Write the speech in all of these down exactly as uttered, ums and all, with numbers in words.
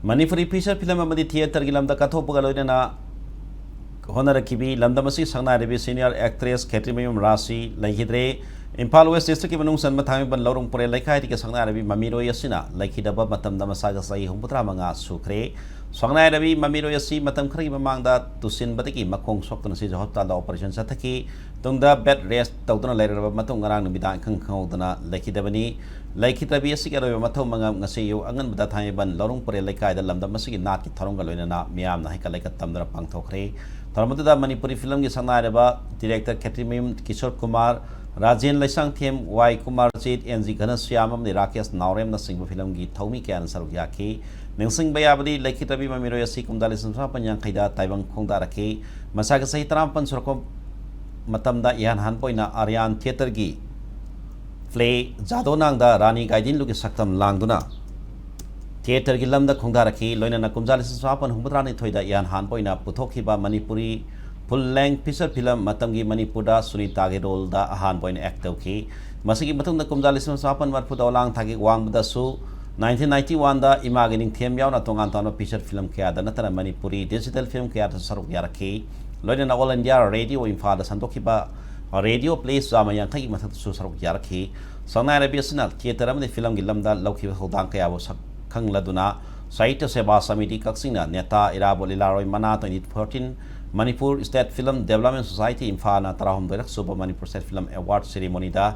Manipuri feature film ꯑꯃꯗꯤ ꯊꯤꯌꯦꯇꯔꯒꯤ ꯂꯝꯗ ꯀꯠꯊꯣꯛꯄꯒ ꯂꯣꯏꯅꯅ ꯍꯣꯠꯅꯔꯛꯈꯤꯕꯤ ꯂꯝꯗꯝ ꯑꯁꯤꯒꯤ ꯁꯛꯅꯥꯏꯔꯕꯤ ꯁꯤꯅꯤꯌꯔ ꯑꯦꯛꯇ꯭ꯔꯦꯁ ꯈꯦꯇ꯭ꯔꯤꯃꯌꯨꯝ ꯔꯥꯁꯤ ꯂꯩꯈꯤꯗ꯭ꯔꯦ꯫ ꯏꯝꯐꯥꯜ ꯋꯦꯁ꯭ꯠ ꯗꯤꯁꯇ꯭ꯔꯤꯛꯀꯤ ꯃꯅꯨꯡ ꯆꯟꯕ ꯊꯥꯡꯃꯩꯕꯟ ꯂꯧꯔꯨꯡ ꯄꯨꯔꯦꯜ ꯂꯩꯀꯥꯏꯗꯒꯤ ꯁꯛꯅꯥꯏꯔꯕꯤ ꯃꯃꯤꯔꯣꯏ ꯑꯁꯤꯅ ꯂꯩꯈꯤꯗꯕ ꯃꯇꯝꯗ ꯃꯁꯥꯒ ꯆꯍꯤ ꯍꯨꯝꯐꯨꯇꯔꯥ ꯃꯉꯥ ꯁꯨꯈ꯭ꯔꯦ꯫ ꯁꯛꯅꯥꯏꯔꯕꯤ ꯃꯃꯤꯔꯣꯏ ꯑꯁꯤ ꯃꯇꯝ ꯈꯔꯒꯤ ꯃꯃꯥꯡꯗ ꯇꯨꯁꯤꯟꯕꯗꯒꯤ ꯃꯈꯣꯡ ꯁꯣꯛꯇꯨꯅ ꯁꯤꯖ ꯍꯣꯁꯄꯤꯇꯥꯜꯗ ꯑꯣꯄꯔꯦꯁꯟ ꯆꯠꯊꯈꯤ꯫ ꯇꯨꯡꯗ ꯕꯦꯗ ꯔꯦꯁ꯭ꯠ ꯇꯧꯗꯨꯅ ꯂꯩꯔꯕ ꯃꯇꯨꯡ ꯉꯔꯥꯡ ꯅꯨꯃꯤꯗꯥꯡ ꯏꯈꯪ ꯈꯪꯍꯧꯗꯅ ꯂꯩꯈꯤꯗꯕꯅꯤ꯫ ꯂꯩꯈꯤꯗ꯭ꯔꯕꯤ ꯑꯁꯤꯒꯤ ꯑꯔꯣꯏꯕ ꯃꯊꯧ ꯃꯉꯝ ꯉꯁꯤ ꯑꯌꯨꯛ ꯑꯉꯟꯕꯗ ꯊꯥꯡꯃꯩꯕꯟ ꯂꯧꯔꯨꯡ ꯄꯨꯔꯦꯜ ꯂꯩꯀꯥꯏꯗ ꯂꯝꯗꯝ ꯑꯁꯤꯒꯤ ꯅꯥꯠꯀꯤ ꯊꯧꯔꯝꯒ ꯂꯣꯏꯅꯅ ꯃꯤꯌꯥꯝꯅ ꯍꯩꯀꯠ ꯂꯩꯀꯠ ꯇꯝꯗꯨꯅ ꯄꯥꯡꯊꯣꯛꯈ꯭ꯔꯦ꯫ ꯊꯧꯔꯝ ꯑꯗꯨꯗ ꯃꯅꯤꯄꯨꯔꯤ ꯐꯤꯂꯝꯒꯤ ꯁꯛꯅꯥꯏꯔꯕ director Khetrimayum Kishor Kumar, Rajen Leishangthem, Y Kumarjit, N G Ghanashyam ꯑꯃꯗꯤ ꯔꯥꯀꯦꯁ ꯅꯥꯎꯔꯦꯝꯅꯆꯤꯡꯕ ꯐꯤꯂꯝꯒꯤ ꯊꯧꯃꯤ ꯀꯌꯥꯅ ꯁꯔꯨꯛ ꯌꯥꯈꯤ꯫ ꯅꯤꯡꯁꯤꯡꯕ ꯌꯥꯕꯗꯤ ꯂꯩꯈꯤꯗ꯭ꯔꯕꯤ ꯃꯃꯤꯔꯣꯏ ꯑꯁꯤ ꯀꯨꯝꯖꯥ ꯂꯤꯁꯤꯡ ꯇꯔꯥꯃꯥꯄꯟ ꯌꯥꯡꯈꯩꯗ ꯇꯥꯏꯕꯪ ꯈꯣꯡꯗꯥꯔꯛꯈꯤ꯫ ꯃꯁꯥꯒꯤ ꯆꯍꯤ ꯇꯔꯥꯃꯥꯄꯟ ꯁꯨꯔꯛꯄ ꯃꯇꯝꯗ ꯏꯍꯥꯟ ꯍꯥꯟꯕ ꯑꯣꯏꯅ ꯑꯔꯌꯥꯟ ꯊꯤꯌꯦꯇꯔꯒꯤ ꯄ꯭ꯂꯦ ꯖꯥꯗꯣꯅꯥꯡꯗ ꯔꯥꯅꯤ ꯒꯥꯏꯗꯤꯟꯂꯨꯒꯤ ꯁꯛꯇꯝ ꯂꯥꯡꯗꯨꯅ ꯊꯤꯌꯦꯇꯔꯒꯤ ꯂꯝꯗ ꯈꯣꯡꯗꯥꯔꯛꯈꯤ꯫ ꯂꯣꯏꯅꯅ ꯀꯨꯝꯖꯥ ꯂꯤꯁꯤꯡ ꯇꯔꯥꯃꯥꯄꯟ ꯍꯨꯝꯐꯨꯇꯔꯥꯅꯤꯊꯣꯏꯗ ꯏꯍꯥꯟ ꯍꯥꯟꯕ ꯑꯣꯏꯅ ꯄꯨꯊꯣꯛꯈꯤꯕ ꯃꯅꯤꯄꯨꯔꯤ ꯐꯨꯜ ꯂꯦꯡ ꯐꯤꯆꯔ ꯐꯤꯂꯝ ꯃꯇꯝꯒꯤ ꯃꯅꯤꯄꯨꯔꯗ ꯁꯨꯅꯤꯇꯥꯒꯤ ꯔꯣꯜꯗ ꯑꯍꯥꯟꯕ ꯑꯣꯏꯅ ꯑꯦꯛ ꯇꯧꯈꯤ꯫ ꯃꯁꯤꯒꯤ ꯃꯇꯨꯡꯗ ꯀꯨꯝꯖꯥ ꯂꯤꯁꯤꯡ ꯇꯔꯥꯃꯥꯄꯟ ꯃꯔꯤꯐꯨꯗ ꯋꯥꯂꯥꯡ ꯊꯥꯛꯀꯤ ꯋꯥꯡꯃꯗꯁꯨ ꯅꯥꯏꯟꯇꯤꯟ ꯅꯥꯏꯟꯇꯤ ꯋꯥꯟꯗ ꯏꯃꯥꯒꯤ ꯅꯤꯡꯊꯦꯝ ꯌꯥꯎꯅ ꯇꯣꯉꯥꯟ ꯇꯣꯉꯥꯟꯕ ꯐꯤꯆꯔ ꯐꯤꯂꯝ ꯀꯌꯥꯗ ꯅꯠꯇꯅ ꯃꯅꯤꯄꯨꯔꯤ ꯗꯤꯖꯤꯇꯦꯜ ꯐꯤꯂꯝ ꯀꯌꯥꯗꯁꯨ ꯁꯔꯨꯛ ꯌꯥꯔꯛꯈꯤ꯫ ꯂꯣꯏꯅꯅ ꯑꯣꯜ ꯏꯟꯗꯤꯌꯥ ꯔꯦꯗꯤꯑꯣ ꯏꯝꯐꯥꯜꯗ ꯁꯟꯗꯣꯛꯈꯤꯕ ꯔꯦꯗꯤꯑꯣ ꯄ꯭ꯂꯦ ꯆꯥꯝꯃ ꯌꯥꯡꯈꯩꯒꯤ ꯃꯊꯛꯇꯁꯨ ꯁꯔꯨꯛ ꯌꯥꯔꯛꯈꯤ꯫ ꯁꯛꯅꯥꯏꯔꯕꯤ ꯑꯁꯤꯅ ꯊꯤꯌꯦꯇꯔ ꯑꯃꯗꯤ ꯐꯤꯂꯝꯒꯤ ꯂꯝꯗ ꯂꯧꯈꯤꯕ ꯊꯧꯗꯥꯡ ꯀꯌꯥꯕꯨ ꯁꯛ ꯈꯪꯂꯗꯨꯅ ꯁꯥꯍꯤꯇ꯭ꯌ ꯁꯦꯕꯥ ꯁꯃꯤꯇꯤ ꯀꯛꯆꯤꯡꯅ ꯅꯦꯇꯥ ꯏꯔꯥꯕꯣꯠ ꯂꯤꯂꯥꯔꯣꯏ ꯃꯅꯥ twenty fourteen Manipur state film development society ꯏꯝꯐꯥꯜꯅ ꯇꯔꯥꯍꯨꯝꯗꯣꯏꯔꯛ ꯁꯨꯕ ꯃꯅꯤꯄꯨꯔ ꯏꯁꯇꯦꯠ ꯐꯤꯂꯝ ꯑꯦꯋꯥꯔꯗ ꯁꯦꯔꯤꯃꯣꯅꯤꯗ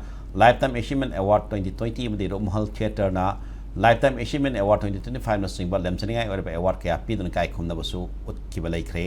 ꯂꯥꯏꯐ ꯇꯥꯏꯝ ꯑꯦꯆꯤꯞꯃꯦꯟ ꯑꯦꯋꯥꯔꯗ twenty twenty ꯑꯃꯗꯤ ꯔꯨꯞꯃꯍꯜ ꯊꯤꯌꯦꯇꯔꯅ ꯂꯥꯏꯐ ꯇꯥꯏꯝ ꯑꯦꯆꯤꯞꯃꯦꯟ ꯑꯦꯋꯥꯔꯗ twenty twenty fiveꯅꯆꯤꯡꯕ ꯂꯦꯝꯖꯅꯤꯡꯉꯥꯏ ꯑꯣꯏꯔꯕ ꯑꯦꯋꯥꯔꯗ ꯀꯌꯥ ꯄꯤꯗꯨꯅ ꯏꯀꯥꯏ ꯈꯨꯝꯅꯕꯁꯨ ꯎꯠꯈꯤꯕ ꯂꯩꯈ꯭ꯔꯦ꯫